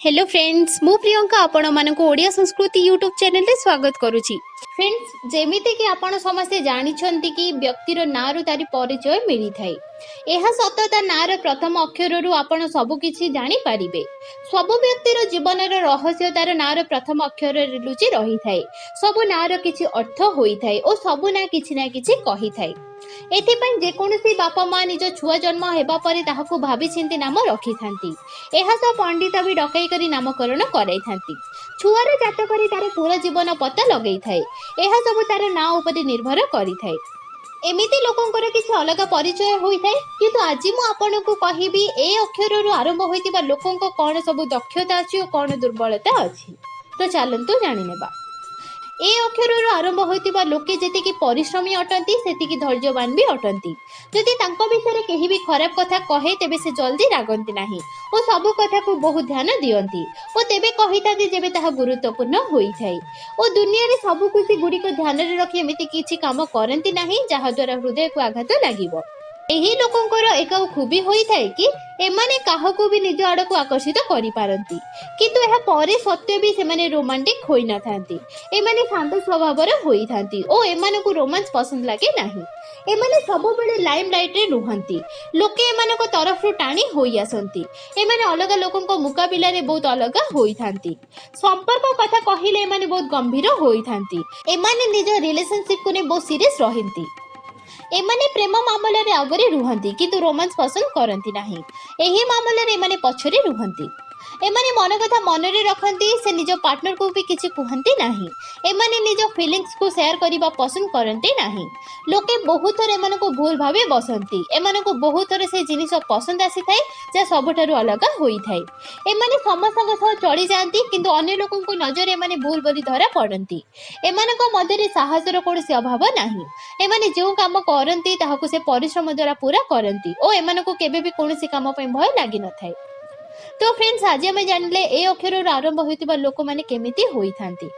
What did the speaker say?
Hello friends, ମୁଁ ପ୍ରିୟଙ୍କା ଆପଣମାନଙ୍କୁ ଓଡ଼ିଆ ସଂସ୍କୃତି ୟୁଟ୍ୟୁବ୍ ଚ୍ୟାନେଲରେ ସ୍ୱାଗତ କରୁଛି। ଫ୍ରେଣ୍ଡସ୍, ଯେମିତିକି ଆପଣ ସମସ୍ତେ ଜାଣିଛନ୍ତି କି ବ୍ୟକ୍ତିର ନାଁରୁ ତାରି ପରିଚୟ ମିଳିଥାଏ। ଏହା ସତ, ତା ନାଁର ପ୍ରଥମ ଅକ୍ଷରରୁ ଆପଣ ସବୁ କିଛି ଜାଣିପାରିବେ। ସବୁ ବ୍ୟକ୍ତିର ଜୀବନର ରହସ୍ୟ ତାର ନାଁର ପ୍ରଥମ ଅକ୍ଷରରେ ଲୁଚି ରହିଥାଏ। ସବୁ ନାଁର କିଛି ଅର୍ଥ ହୋଇଥାଏ ଓ ସବୁ ନାଁ କିଛି ନା କିଛି କହିଥାଏ। ଏଥିପାଇଁ ଯେକୌଣସି ବାପା ମା ନିଜ ଛୁଆ ଜନ୍ମ ହେବା ପରେ ତାହାକୁ ଭାବିଚିନ୍ତି ନାମ ରଖିଥାନ୍ତି। ଏହା ସହ ପଣ୍ଡିତ ବି ଡକାଇ କରି ନାମକରଣ କରାଇଥାନ୍ତି। ଛୁଆର ଜାତକରେ ତାର ପୁରା ଜୀବନ ପତା ଲଗେଇଥାଏ। ଏହା ସବୁ ତାର ନାଁ ଉପରେ ନିର୍ଭର କରିଥାଏ। ଏମିତି ଲୋକଙ୍କର କିଛି ଅଲଗା ପରିଚୟ ହୋଇଥାଏ। କିନ୍ତୁ ଆଜି ମୁଁ ଆପଣଙ୍କୁ କହିବି, ଏ ଅକ୍ଷରରୁ ଆରମ୍ଭ ହୋଇଥିବା ଲୋକଙ୍କ କ'ଣ ସବୁ ଦକ୍ଷତା ଅଛି ଓ କ'ଣ ଦୁର୍ବଳତା ଅଛି। ତ ଚାଲନ୍ତୁ ଜାଣିନେବା। ଏ ଅକ୍ଷରରୁ ଆରମ୍ଭ ହୋଇଥିବା ଲୋକେ ଯେତିକି ପରିଶ୍ରମୀ ଅଟନ୍ତି, ସେତିକି ଧୈର୍ଯ୍ୟବାନ ବି ଅଟନ୍ତି। ଯଦି ତାଙ୍କ ବିଷୟରେ କେହି ବି ଖରାପ କଥା କହେ, ତେବେ ସେ ଜଲ୍ଦି ରାଗନ୍ତି ନାହିଁ ଓ ସବୁ କଥାକୁ ବହୁତ ଧ୍ୟାନ ଦିଅନ୍ତି ଓ ତେବେ କହିଥାନ୍ତି ଯେବେ ତାହା ଗୁରୁତ୍ୱପୂର୍ଣ୍ଣ ହୋଇଥାଏ ଓ ଦୁନିଆରେ ସବୁ ଖୁସି ଗୁଡ଼ିକ ଧ୍ୟାନରେ ରଖି ଏମିତି କିଛି କାମ କରନ୍ତି ନାହିଁ, ଯାହାଦ୍ୱାରା ହୃଦୟକୁ ଆଘାତ ଲାଗିବ। ଏହି ଲୋକଙ୍କର ଏକ ଖୁବି ହୋଇଥାଏ କି ଏମାନେ କାହାକୁ ବି ନିଜ ଆଡ଼କୁ ଆକର୍ଷିତ କରିପାରନ୍ତି, କିନ୍ତୁ ଏହା ପରେ ସତ୍ତ୍ୱେ ବି ସେମାନେ ରୋମାଣ୍ଟିକ ହୋଇନଥାନ୍ତି। ଏମାନେ ଶାନ୍ତ ସ୍ୱଭାବର ହୋଇଥାନ୍ତି ଓ ଏମାନଙ୍କୁ ରୋମାନ୍ସ ପସନ୍ଦ ଲାଗେ ନାହିଁ। ଏମାନେ ସବୁବେଳେ ଲାଇମ୍ ଲାଇଟ୍ରେ ରୁହନ୍ତି। ଲୋକେ ଏମାନଙ୍କ ତରଫରୁ ଟାଣି ହୋଇ ଆସନ୍ତି। ଏମାନେ ଅଲଗା ଲୋକଙ୍କ ମୁକାବିଲାରେ ବହୁତ ଅଲଗା ହୋଇଥାନ୍ତି। ସମ୍ପର୍କ କଥା କହିଲେ ଏମାନେ ବହୁତ ଗମ୍ଭୀର ହୋଇଥାନ୍ତି। ଏମାନେ ନିଜ ରିଲେସନସିପକୁ ନେଇ ବହୁତ ସିରିୟସ୍ ରହନ୍ତି। ଏମାନେ ପ୍ରେମ ମାମଲାରେ ଆଗରେ ରୁହନ୍ତି, କିନ୍ତୁ ରୋମାନ୍ସ ପସନ୍ଦ କରନ୍ତି ନାହିଁ। ଏହି ମାମଲାରେ ଏମାନେ ପଛରେ ରୁହନ୍ତି। ଏମାନେ ମନ କଥା ମନରେ ରଖନ୍ତି। ସେ ନିଜ ପାର୍ଟନରକୁ ବି କିଛି କୁହନ୍ତି ନାହିଁ। ଏମାନେ ନିଜ ଫିଲିଙ୍ଗସକୁ ସେୟାର କରିବା ପସନ୍ଦ କରନ୍ତି ନାହିଁ। ଲୋକେ ବହୁତ ଥର ଏମାନଙ୍କୁ ଭୁଲ ଭାବେ ବସନ୍ତି। ଏମାନଙ୍କୁ ବହୁତ ଥର ସେ ଜିନିଷ ପସନ୍ଦ ଆସିଥାଏ, ଯାହା ସବୁଠାରୁ ଅଲଗା ହୋଇଥାଏ। ଏମାନେ ସମସ୍ତଙ୍କ ସହ ଚଳି ଯାଆନ୍ତି, କିନ୍ତୁ ଅନ୍ୟ ଲୋକଙ୍କ ନଜରରେ ଏମାନେ ଭୁଲ ବୋଲି ଧରା ପଡ଼ନ୍ତି। ଏମାନଙ୍କ ମଧ୍ୟରେ ସାହସର କୌଣସି ଅଭାବ ନାହିଁ। ଏମାନେ ଯେଉଁ କାମ କରନ୍ତି, ତାହାକୁ ସେ ପରିଶ୍ରମ ଦ୍ୱାରା ପୁରା କରନ୍ତି ଓ ଏମାନଙ୍କୁ କେବେ ବି କୌଣସି କାମ ପାଇଁ ଭୟ ଲାଗିନଥାଏ। ତ ଫ୍ରେଣ୍ଡସ୍, ଆଜି ଆମେ ଜାଣିଲେ ଏ ଅକ୍ଷରରୁ ଆରମ୍ଭ ହୋଇଥିବା ଲୋକମାନେ କେମିତି ହୋଇଥାନ୍ତି।